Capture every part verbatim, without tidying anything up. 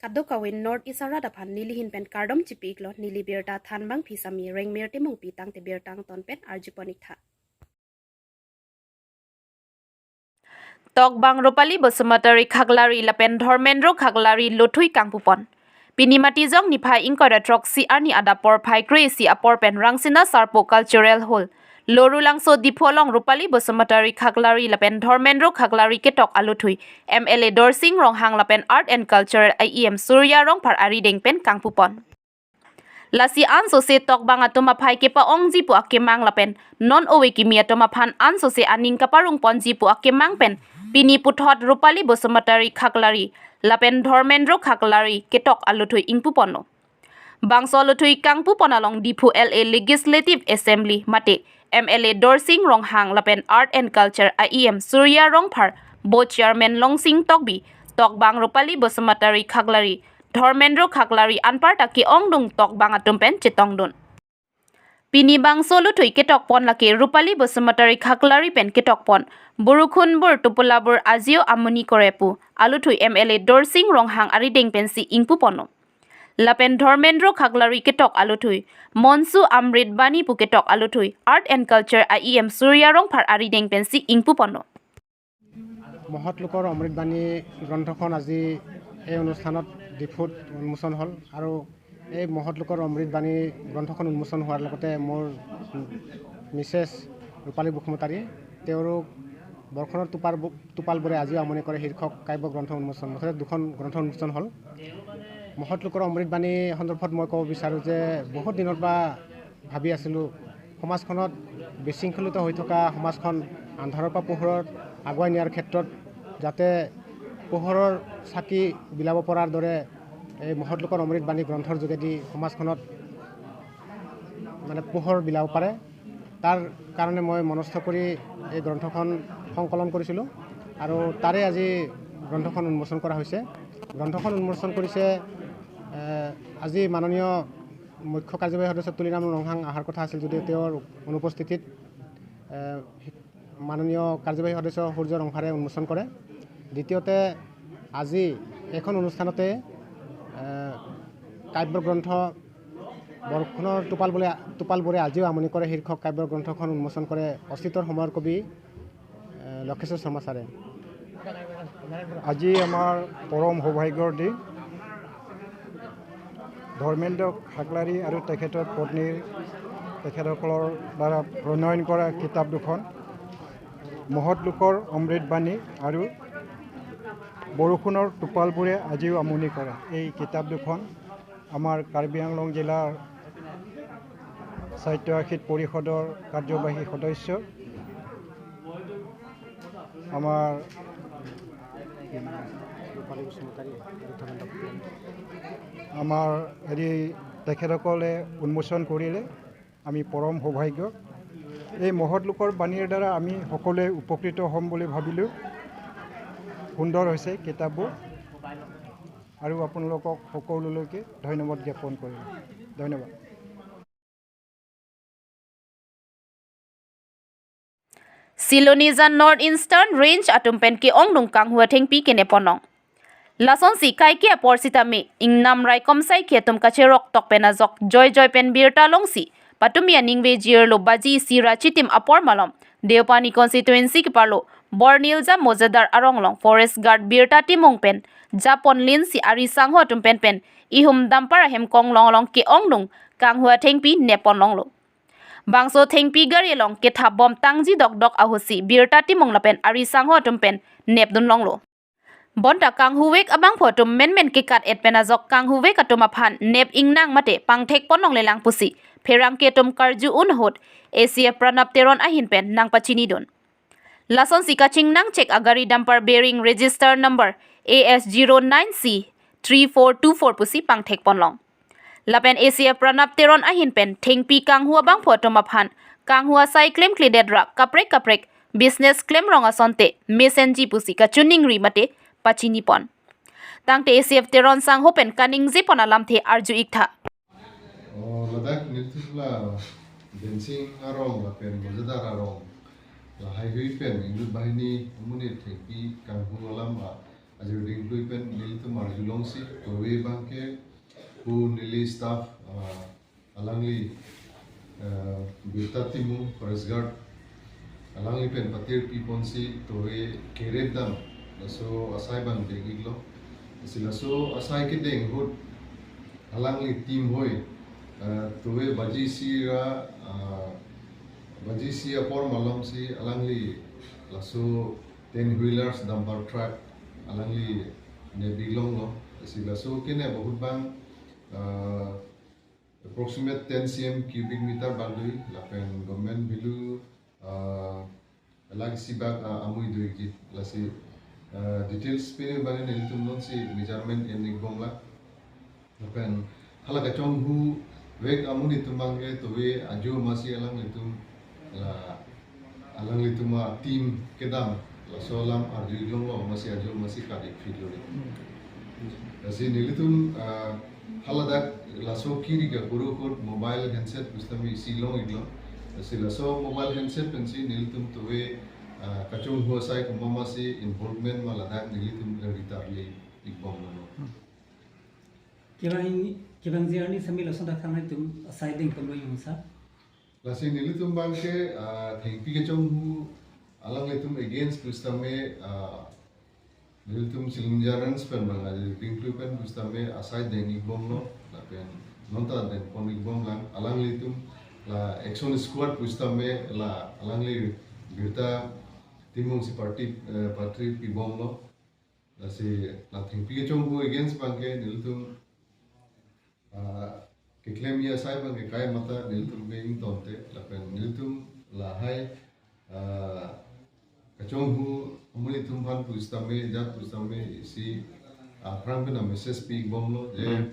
Kadokave North East arat aphan neli ahin pen kardom chipi-iklo, neli birta thanbang phisami Rengmir Timungpi, tangte birta angton pen arjupon-iktha. Tokbang Rupali Basumatary Khaklari lapen Dharmendra Khaklari lothui kangpupon. Pini Matijong niphai ingkoi ra throksi arni adap porphai kre-isi apor pen Rangsina Sarpo Cultural Hall, Lohrulangso, Diphu along Rupali Basumatary Khaklari lapen Dharmendra Khaklari ketok alothui M L A Dorsing Ronghang lapen Art and Cultural A E M Surya Rongphar arideng pen kangpupon. Lasi ansose tokbang atum aphai kepa-ongji pu akemang lapen non ove kimi atum aphan ansose aning kaparongponji pu akemang pen pini puthot Rupali Basumatary Khaklari lapen Dharmendra Khaklari ketok alothui ingpuponlo. Bangso alothui kangpupon along Diphu L A Legislative Assembly mate M L A Dorsing Ronghang lapen Art and Culture A E M Surya Rongphar, Board Chairman Longsing Tokbi, tokbang Rupali Basumatary Khaklari, Dharmendra Khaklari anparta ke-ongdung tokbang atum pen chetongdun. Pini bangso alothui ketokpon lake Rupali Basumatary Khaklari pen ketokpon Borukhunbur Tupulabur Ajio Amoni Kore pu alothui M L A Dorsing Ronghang arideng pensi ingpuponlo. Lapen Dharmendra Khaklari ketok alothui Monsu Amrit Bani pu ketok alothui Art and Culture A E M Surya Rongphar arideng pensi ingpuponlo. মহৎ লোকৰ অমৃতবাণী গ্ৰন্থখন আজি এই অনুষ্ঠানত ডিফুত উন্মোচন হ'ল আৰু এই মহৎ লোকৰ অমৃতবাণী গ্ৰন্থখন উন্মোচন হোৱাৰ লগতে মোৰ মিছেছ ৰূপালী বসুমতাৰী, তেওঁৰো বৰষুণৰ টোপাৰ বু-, টোপালবোৰে আজিও আমনি কৰে শীৰ্ষক কাব্য গ্ৰন্থ উন্মোচন, মুঠতে দুখন গ্ৰন্থ উন্মোচন হ'ল। মহৎ লোকৰ অমৃতবাণী সন্দৰ্ভত মই ক'ব বিচাৰোঁ যে বহুত দিনৰ পৰা ভাবি আছিলোঁ, সমাজখনত বিশৃংখলিত হৈ থকা সমাজখন আন্ধাৰৰ পৰা পোহৰত আগুৱাই নিয়াৰ ক্ষেত্ৰত যাতে পোহৰৰ চাকি বিলাব পৰাৰ দৰে এই মহৎ লোকৰ অমৃতবাণী গ্ৰন্থৰ যোগেদি সমাজখনত মানে পোহৰ বিলাব পাৰে। তাৰ কাৰণে মই মনস্থ কৰি এই গ্ৰন্থখন সংকলন কৰিছিলোঁ আৰু তাৰে আজি গ্ৰন্থখন উন্মোচন কৰা হৈছে। গ্ৰন্থখন উন্মোচন কৰিছে, এ, আজি মাননীয় মুখ্য কাৰ্যবাহী সদস্য তুলিৰাম ৰংহাং অহাৰ কথা আছিল যদিও তেওঁৰ অনুপস্থিতিত, এ, মাননীয় কাৰ্যবাহী সদস্য সূৰ্য ৰংফাৰে উন্মোচন কৰে। দ্বিতীয়তে আজি এইখন অনুষ্ঠানতে, এ, কাব্যগ্ৰন্থ বৰষুণৰ টোপাল বোলে, টোপালবোৰে আজিও আমনি কৰে শীৰ্ষক কাব্যগ্ৰন্থখন উন্মোচন কৰে অস্তিত্বৰ সময়ৰ কবি, এ, লক্ষেশ্বৰ শৰ্মা ছাৰে। আজি আমাৰ পৰম সৌভাগ্যৰ দিন। ধৰ্মেন্দ্ৰ খাকলাৰী আৰু তেখেতৰ পত্নীৰ, তেখেতসকলৰ দ্বাৰা প্ৰণয়ন কৰা কিতাপ দুখন, মহৎ লোকৰ অমৃতবাণী আৰু বৰষুণৰ টোপালবোৰে আজিও আমনি কৰে। এই কিতাপ দুখন আমাৰ কাৰ্বি আংলং জিলাৰ স্বায়ত্তশাসিত পৰিষদৰ কাৰ্যবাহী সদস্য, আমাৰ, আমাৰ হেৰি, তেখেতসকলে উন্মোচন কৰিলে। আমি পৰম সৌভাগ্য। এই মহৎ লোকৰ বাণীৰ দ্বাৰা আমি সকলোৱে উপকৃত হ'ম বুলি ভাবিলোঁ। সুন্দৰ হৈছে কিতাপবোৰ। আৰু আপোনালোকক সকলোলৈকে ধন্যবাদ জ্ঞাপন কৰিলোঁ। ধন্যবাদ। Silonijan North Eastern Range atum pen ke-ongdung kanghu athengpi keneponlong. Lasonsi kaike apor sitame ingnam raikom saikhi atum kacherok tok pen ajok joijoi pen birta longsi patumi aningve jirlo baji isi ra chitim apor malom Deopani constituency keparlo Bornilja Mojadar arong along Forest Guard Birta Timung pen japon linsi ari sangho atum pen pen ihum dampar ahem konglong along ke-ongdung kanghu athengpi neponlonglo. Bangso thengpi gari along kethap bom tangji dokdok ahutsi Birta Timung lapen ari sangho atum pen nepdunlonglo. Bonta kanghuvek abangphu atum menmen kekat-et pen ajok kanghuvek atum aphan nep ingnang mate pangthekponlonglelang pusi pherangke atum karju un ahut A C F Pranab Teron ahin pen nangpachinidun. Lasonsi kachingnangchek agari dumper bearing register number A S zero nine C three four two four pusi pangthekponlong. Lapen A C F Pranab Teron ahin pen thengpi kanghu abangphu atum aphan kanghu asai klemkledet ra kaprek kaprek business klemrong asonte mesenji pusi kachiningri mate pachinipon. Tangte A C F Teron sangho pen kaningjepon alamthe arju-iktha. O, ladak nirthusla Densing arong lapen Mojadar arong lahaihui pen inut banghini amonit thengpi kanghu alam a ajir dingklui pen neli Tum arjulongsi, tove abangke pu neli staff, ah, alangli, ah, Birta Timung, Press Guard, alangli pen patir piponsi tove kerep dam, laso asai abang deng-iklo. Lasi laso asai kedeng ahut alangli team hoi, ah, tove baji isi ra, ah, baji isi apor malomsi alangli laso ten wheelers, dumper truck alangli nep-iklonglo. Lasi laso kenep ahut abang, ah, approximate ten C M cubic meter abang do, lapen government value, ah, lakh isi bak, ah, amui do-ikji. Lasi, ah, details pini abang nelitum nonsi measurement en-ikbomlang. Lapen hala kachonghuvek amonit atum abangke tove ajo amatsi alanglitum, la, alanglitum ateam kedam laso alam arju-iklonglo, amatsi ajo amatsi kat-ik phitlo. Lasi nelitum, ah, haladak laso kiri ke kuru ahut mobile handset pusitame isi long-iklo. Lasi laso mobile handset pensi nelitum tove, ah, kachonghu asai komat amatsi involvement ma ladak nelitum ritarli-ikbomlo. Kevang, kevangji arni sami lason dak thangnai atum asai dengponlo, jongsi. Lasi nelitum abangke, ah, thengpi kachonghu alanglitum against pusitame, ah, nelitum Silumjir Range pen abang aje Bingklu pen pusitame asai deng-ikbomlo, lapen nonta dengpon-ikbomlang. Alanglitum la action squad pusitame la alangli Birta Timung si party, eh, patir pibomlo. Lasi la thengpi kachonghu against abangke nelitum, ah, keklemji asai abangke kai mata nelitum ke ingtonte, lapen nelitum lahai, ah, kachonghu amonit atum aphan pusitame, jat pusitame isi aphrang pen a-message pi-ikbomlo je, Hmm.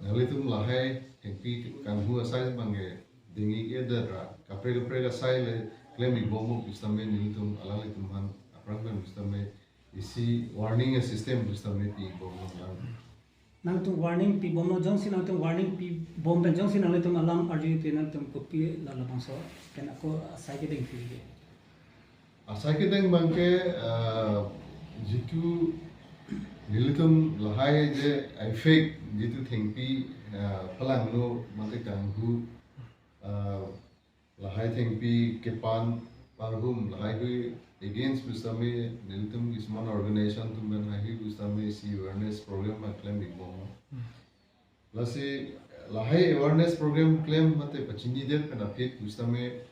nanglitum lahai thengpi kanghu asai abangke deng-ik-edet ra kaprek kaprek asai le klem-ikbomlo pusitame nelitum alanglitum aphan aphrang pen pusitame isi warning a-system pusitame pi-ikbomlo lang. Nangtum warning pibomlo, jongsi nangtum warning pibom pen jongsi nanglitum alam arju te nangtum kopi la labangso pen ako asai kedeng phitlo? Asai kedeng abangke, ah, jitu nelitum lahai je effect jitu thengpi, ah, palangno abangke kanghu, ah, lahai thengpi kepan parhum lahaihui against pusitame nelitum kisuman organization atum pen haihui pusitame isi awareness program ma klem-ikbomlo. Hmm. Lasi lahai awareness program klem mate pachinidet pen aphi pusitame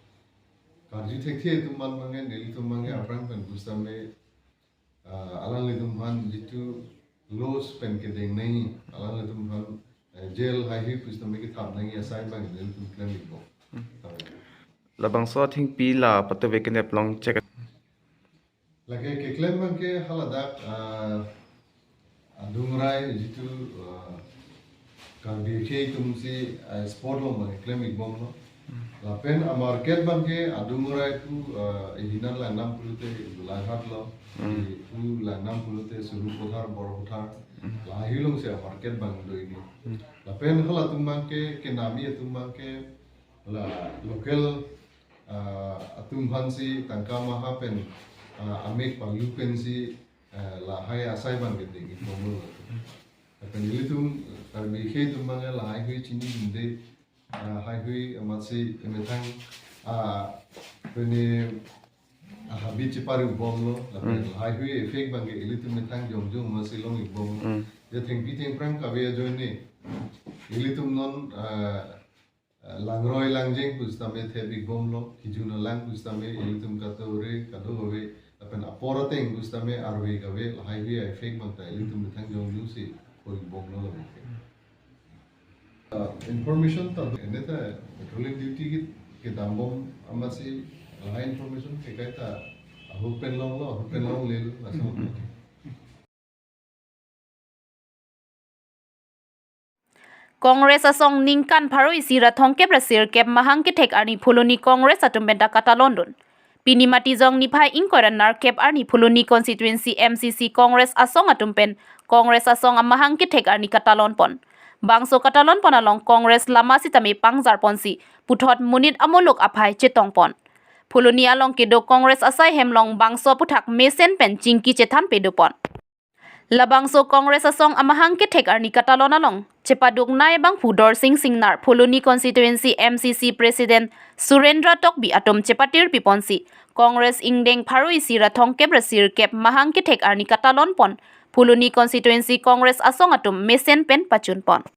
karju thekthe atum aphan abangke nelitum abangke Hmm. aphrang pen pusitame, ah, alanglitum aphan jitu laws pen kedeng nangji, alanglitum aphan, eh, jail haihui pusitame kethap nangji asai abang nelitum klem-ikbom. Hmm. Tahu. Labangso thengpi la patove kenep along chek. Lake keklem abangke haladak, ah, adung rai jitu, ah, Karbi akhei atumsi, ah, spot along abang klem-ikbomlo. Hmm. Lapen a-market abangke adung rai pu, ah, ihinan langdam pulote Golaghat lo, Hmm. i pu langdam pulote Sarupathar, Boropathar, Hmm. lahai alongsi a-market abang do-iklo. Hmm. Lapen halatum abangke kenamji atum abangke la local, ah, atum aphansi tangka maha pen, ah, amek palu pensi, ah, lahai asai abangke deng-ikbomlo. Lapen nelitum Karbi akhei atum abangke lahaihui chinidunde, ah, haihui amatsi emethang, ah, pene, ah, habit chepari-ikbomlo, lapen Hmm. lahaihui effect abangke ilitum methang jongjong amatsi long-ikbom. Hmm. Je thengpi thengphrang kave ajoine ilitum non, ah, ah, langroi langjeng pusitame thep-ikbomlo, kejun alang pusitame ilitum katore kadokave, lapen apor ateng pusitame arve kave, lahaihui effect abangta ilitum methang jongjongsi ko-ikbomlo labangke. Ah, information ta do, ene ta patrolling duty ke, kedambom amatsi lahai information ke kaita ahut pen longlo, ahut pen longlelo, laso. Congress asong ningkan pharo isi ra thomkep ra sirkep mahang kethek arni Phuloni Congress atum penta katalondun. Pini Matijong niphai ingkoi ra nerkep arni Phuloni constituency M C C Congress asong atum pen Congress asong amahang kethek arni katalonpon. Bangso katalonpon along Congress lama sitame pangjarponsi puthot monit amuluk aphai chetongpon. Phuloni along kedo Congress asai hem along bangso aphuthak mesen pen chingki chethan pedopon. Labangso Congress asong amahang kethek arni katalon along chepaduk nai abangphu Dorsing Singnar, Phuloni Constituency M C C President Surendra Tokbi atum chepatir piponsi Congress ingdeng pharo isi ra thomkep ra sirkep mahang kethek arni katalon pon Phuloni Constituency Congress asong atum mesen pen pachun pon.